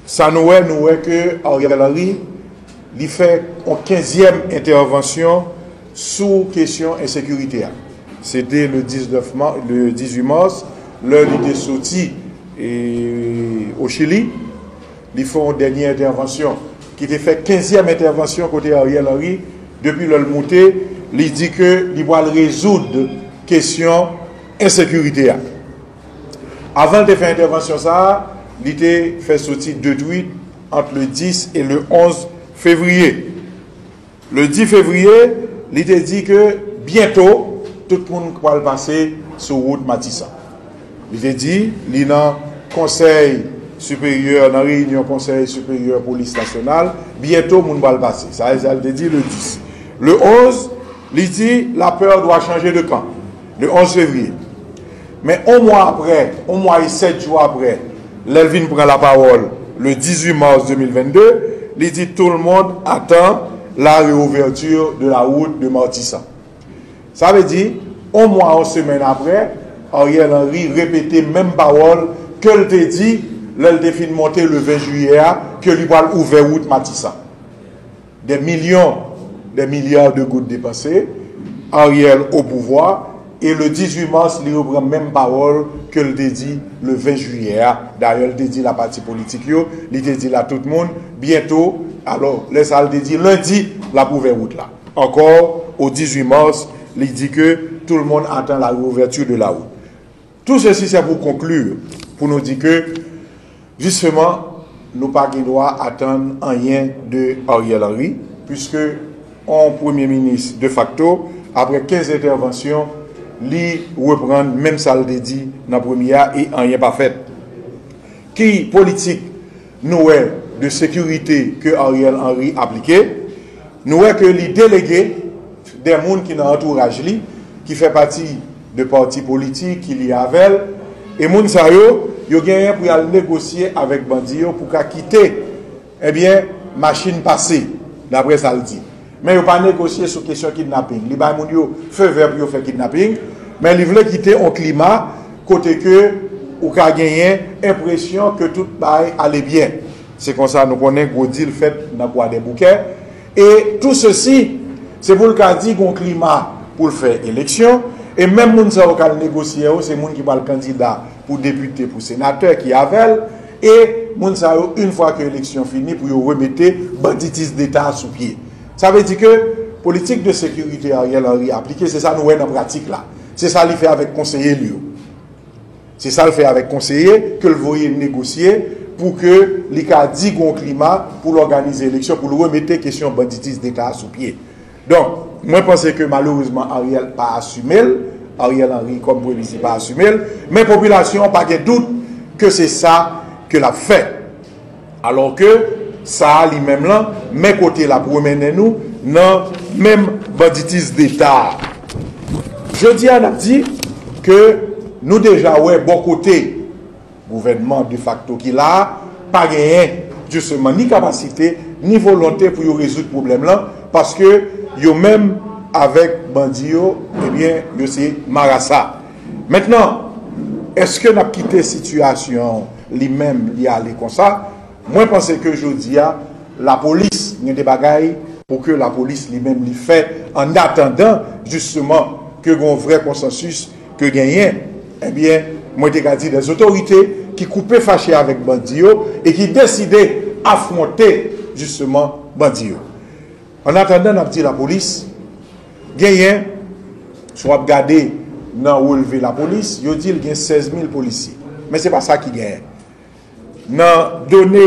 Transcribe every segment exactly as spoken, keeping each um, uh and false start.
Sa nou wè, nou wè ke Ariel Henry, li fè yon kenzyèm entèvansyon sou kesyon ensekirite a. Se te le diznèf ma-, le dizuit mas, lè li te soti, e, o Chili, li fè yon dènye entèvansyon, ki te fè kenzyèm entèvansyon kote Ariel Henry, depi lè l moute, li di ke li pral rezoud kesyon ensekirite a. Avan l te fè entèvansyon sa a, li te fè soti de tweet ant le dis e le onz fevriye. Le dis fevriye, li te di ke byento, tout moun pral pase sou wout Matisan. Li te di, li nan Konsèy Siperyè, nan reyinyon Konsèy Siperyè Polis Nasyonal, byento moun pral pase. Sa e sa l te di le dis. Le onz, li di, la peur doit changer de camp. Le onz fevriye. Men yon mwa apre, yon mwa e sèt jou apre, lè l vin pran lapawòl le dizuit mas de mil vennde, li di tout le monde attend la réouverture de la route de Martissant. Sa vle di, yon mwa, yon semèn apre, Ariel Henry repete menm pawòl ke l te di lè l te fin monte le ven jiyè a, ke li pral ouvè wout Matisan. Des millions, des milliards de goud depanse, Ariel o pouvwa, e le dizuit mas, li repran menm pawòl ke l te di le ven jiyè a. Dayè, l te di la pati politik yo, li te di la tout moun, byento, alò, lè sa a, l te di lendi, l ap ouvè wout la. Encore au dix-huit mars, li di ke tout le monde attend la réouverture de la route. Tout ceci, c'est pour conclure, pou nou di ke, jisteman, nou pa gen dwa atann anyen de Ariel Henry, puiske yon premye minis de facto, apre kenz entèvansyon, li reprann menm sa l te di nan premye a e anyen pa fèt. Ki politik nou wè de sekirite ke Ariel Henry aplike? Nou wè ke li delege de moun ki nan antouraj li, ki fè pati de pati politik, ki lye avè l, e moun sa yo, yo genyen pou y al negosye avèk bandi yo pou ka kite, ebyen, machin pase, daprè sa l di. Men yo pa negosye sou kesyon kidnaping. Li bay moun yo fevè pou yo fè kidnaping, men li vle kite yon klima kote ke ou ka genyen enpresyon ke tout bagay ale byen. Se konsa nou konnen gwo dil fèt nan Kwadèboukè. E tou sesi, se pou l ka di gon klima pou l fè eleksyon. E menm moun sa yo k al negosye yo, se moun ki pral kandida pou depite, pou senatè ki avè l. E moun sa yo, yon fwa ke eleksyon fini, pou yo remete banditis deta sou pye. Sa vle di ke politik de sekirite Ariel Henry aplike, se sa nou wè nan pratik la. Se sa li fè avèk konseye l yo. Se sa l fè avèk konseye ke l voye negosye pou ke li ka di gon klima pou l òganize eleksyon, pou l remete kesyon banditis deta sou pye. Donk, mwen panse ke malerezman Ariel pa asime l, Ariel Henry kòm premye minis pa asime l, men popilasyon an pa gen dout ke se sa ke l ap fè. Alò ke sa a li menm lan, men kote l ap remennen nou nan menm banditis deta a. Jodi a, n ap di ke nou deja wè bò kote gouvènman defakto ki la a pa genyen, jisteman, ni kapasite, ni volonte pou yo rezoud pwoblèm lan, paske yo menm avèk bandi yo, ebyen, yo se marasa. Mentnan, èske n ap kite sitiyasyon li menm li ale konsa? Mwen panse ke jodi a, lapolis, gen de bagay pou ke lapolis li menm li fè, an atandan, jisteman, ke gen yon vrè konsansis ke genyen, ebyen, mwen te ka di de otorite ki koupe fache avèk bandi yo e ki deside afwonte, jisteman, bandi yo. An atandan, n ap di lapolis, genyen, si w ap gade nan relve lapolis, yo di l gen sèz mil polisye. Men se pa sa ki genyen. Nan done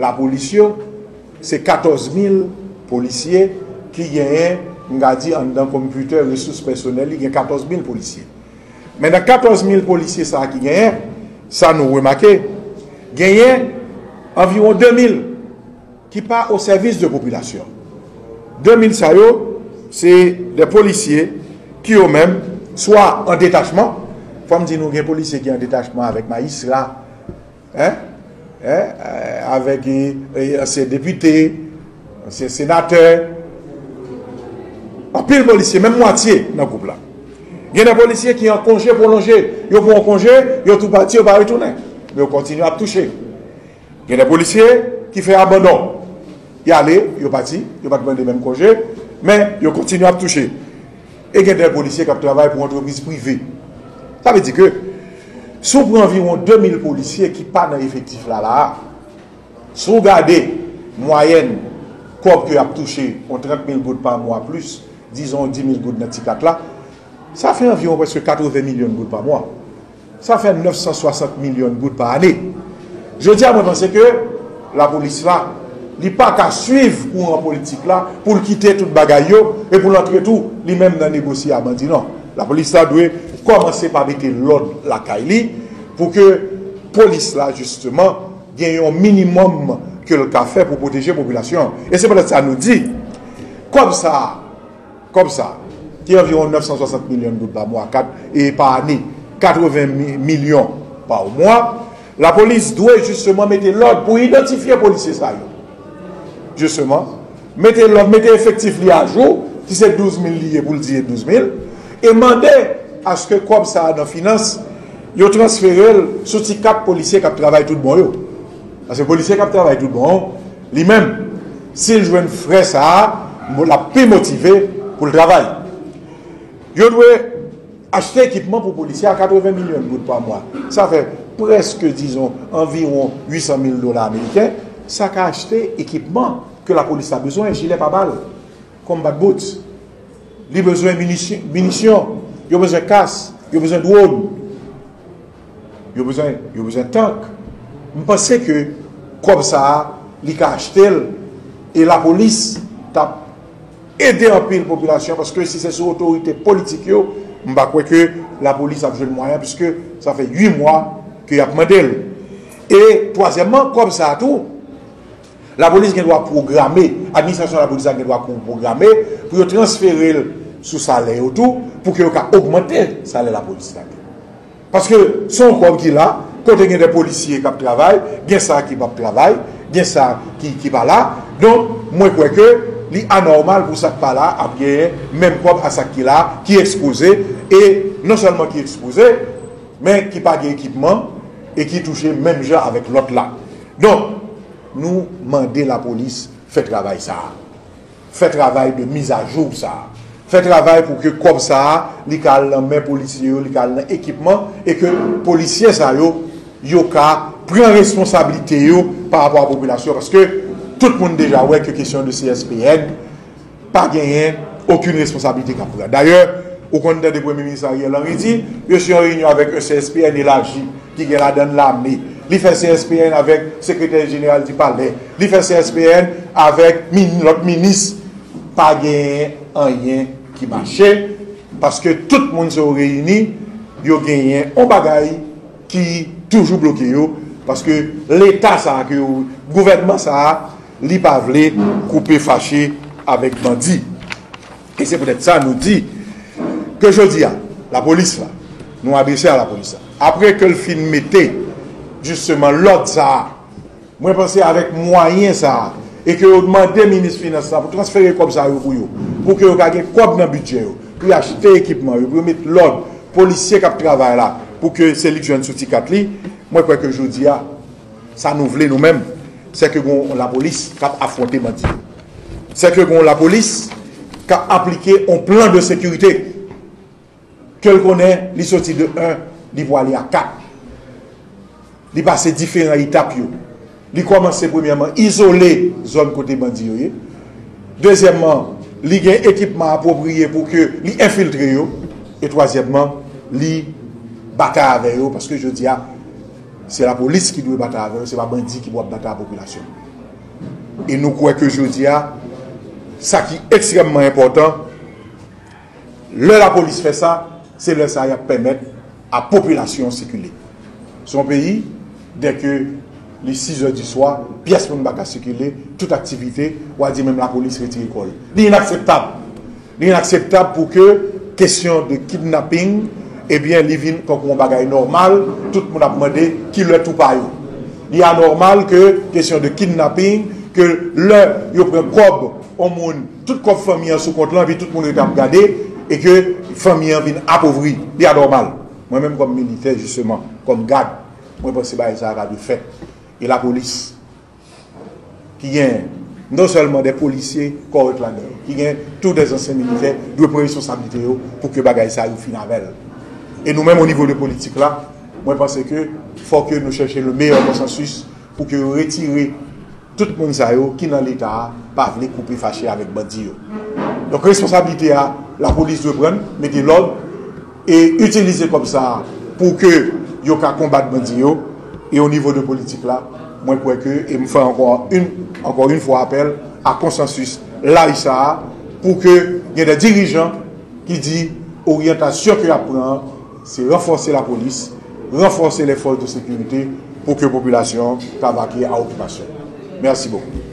lapolis yo, se katòz mil polisye ki genyen, m ka di, anndan konpitè, resous pèsonèl li, gen katòz mil polisye. Men nan katòz mil polisye sa a ki genyen, sa nou remake, genyen anviwon de mil ki pa o sèvis de popilasyon. De mil sa yo, se de polisye ki yo menm, swa an detachman, fò m di nou gen polisye ki an detachman avèk majistra, en, en, eh, avèk, eh, ansyen depite, ansyen senatè, anpil polisye, menm mwatye nan gwoup la. Gen de polisye ki an konje pwolonje, yo pran yon konje, yo tou pati, yo pa retounen. Men yo kontinye ap touche. Gen de polisye ki fè abandon. Y ale, yo pati, yo pa t mande menm konje, men yo kontinye ap touche. E gen de polisye k ap travay pou antrepriz prive. Sa vle di ke si w pran anviwon de mil polisye ki pa nan efektif la la a, si w gade mwayèn kòb ke y ap touche, yon trant mil goud pa mwa plis, dizon di mil goud nan ti kat la, sa fè anviwon prèske katreven milyon goud pa mwa. Sa fè nèf san swasant milyon goud pa ane. Jodi a, mwen panse ke lapolis la, li pa ka swiv kouran politik la pou l kite tout bagay yo e pou l antre tou li menm nan negosye a bandi, non. Lapolis la dwe kòmanse pa mete lòd lakay li pou ke polis la, jisteman, gen yon minimòm ke l ka fè pou pwoteje popilasyon an. E se poutèt sa nou di, kòb sa a, kòb sa a, ki anviwon nèf san swasant milyon goud pa mwa, kat, e pa ane, katreven milyon pa mwa, lapolis dwe jisteman mete lòd pou idantifye polisye sa yo. Jisteman, mete lòd, mete efektif li ajou, si se douz mil li ye pou l di e douz mil, e mande aske kòb sa a nan finans, yo transfere l sou ti kat polisye k ap travay tout bon yo. Paske polisye k ap travay tout bon, li menm, si l jwenn frè sa a, l ap pi motive pou l travay. Yo dwe achte ekipman pou polisye a, katreven milyon goud pa mwa. Sa fè prèske, dizon, anviwon uit san mil dola ameriken. Sa ka achte ekipman ke lapolis la bezwen, jilè pa bal, combat boots. Li bezwen minisyon, minisyon, yo bezwen kas, yo bezwen dwòn, yo bezwen, yo bezwen tank. M panse ke kòb sa a, li ka achte l, e lapolis t ap ede anpil popilasyon, paske si se sou otorite politik yo, m pa kwè ke lapolis ap jwenn mwayen, piske sa fè uit mwa ke y ap mande l. E twazyèmman, kòb sa a tou, lapolis gen dwa pwograme, administrasyon lapolis la gen dwa pwograme pou yo transfere l sou salè yo tou, pou ke yo ka ogmante salè lapolis la tou. Paske se yon kòb ki la, kote gen de polisye k ap travay, gen sa ki p ap travay, gen sa ki, ki pa la. Donk, mwen kwè ke li anòmal pou sa k pa la ap genyen menm kòb a sa ki la, ki ekspoze, e non sèlman ki ekspoze, men ki pa gen ekipman, e ki touche menm jan avèk lòt la. Donk, nou mande lapolis fè travay sa a. Fè travay de mizajou sa a. Fè travay pou ke kòb sa a, li ka al nan men polisye yo, li ka al nan ekipman, e ke polisye sa yo, yo ka pran responsablite yo pa rapò a popilasyon, paske tout moun deja wè ke kesyon de C S P N pa genyen okenn responsablite k ap pran. Dayè, ou konn tande Premye Minis Ariel Henry di, yo se yon reyinyon avèk yon C S P N elaji, ki gen ladan l lame. Li fè C S P N avèk sekretè jeneral di palè. Li fè C S P N avèk min-, lòt minis. Pa genyen anyen ki mache, paske tout moun sa yo reyini, yo genyen yon bagay ki toujou bloke yo, paske Leta sa a ke yo, gouvènman sa a, li pa vle koupe fache avèk bandi. E se poutèt sa nou di ke jodi a, lapolis la, nou adrese a lapolis la. Apre ke l fin mete, jisteman, lòd sa a, mwen panse avèk mwayen sa a, e ke yo mande minis finans la pou transfere kòb sa yo pou yo, pou ke yo ka gen kòb nan bidjè yo, pou yo achte ekipman yo, pou yo met lòd, polisye k ap travay la, pou ke se li k jwenn sou ti kat li, mwen kwè ke jodi a, sa nou vle nou menm, se ke gon lapolis k ap afwonte bandi yo. Se ke gon lapolis k ap aplike yon plan de sekirite. Ke l konnen, li soti de en, li pou ale a kat. Li pase diferan etap yo. Li kòmanse premyèman izole zòn kote bandi yo ye. Dezyèmman, li gen ekipman apwopriye pou ke li enfiltre yo. E twazyèmman, li batay avè yo, paske jodi a, se lapolis ki dwe batay avè yo, se pa bandi ki pou ap batay ak popilasyon. E nou kwè ke jodi a, sa ki ekstrèmman enpòtan, lè lapolis fè sa, se lè sa y ap pèmèt a popilasyon an sikile. Se yon peyi, dèke li sizè di swa, pyès moun pa ka sikile, tout aktivite, w a di menm lapolis retire kò l. Li inakseptab. Li inakseptab pou ke kesyon de kidnaping, ebyen, li vin tankou yon bagay nòmal, tout moun ap mande kilè tou pa yo. Li anòmal ke kesyon de kidnaping, ke lè yo pran kòb yon moun, tout kòb fanmi an sou kont lan, epi tout moun rete ap gade, e ke fanmi an vin apovri. Li anòmal. Mwen menm kòm militè, jisteman, kòm gad, mwen panse bagay sa a pa dwe fèt. E lapolis, ki gen non sèlman de polisye kòrèk ladan yo, ki gen tou de ansyen militè, dwe pran responsablite yo pou ke bagay sa yo fin avè l. E nou menm, o nivo de politik la, mwen panse ke fò ke nou chèche le meilleur consensus pou ke yo retire tout moun sa yo ki nan Leta a pa vle koupe fache avèk bandi yo. Donk, responsablite a, lapolis dwe pran, mete lòd e itilize kòb sa a pou ke yo ka konbat bandi yo. E o nivo de politik la, mwen kwè ke, e m fè ankò yon, ankò yon fwa apèl a konsansis laj sa a, pou ke gen de dirijan ki di oryantasyon ke y ap pran an, se ranfòse lapolis, ranfòse lè fòs de sekirite pou ke popilasyon an ka vake a okipasyon. Mèsi bokou.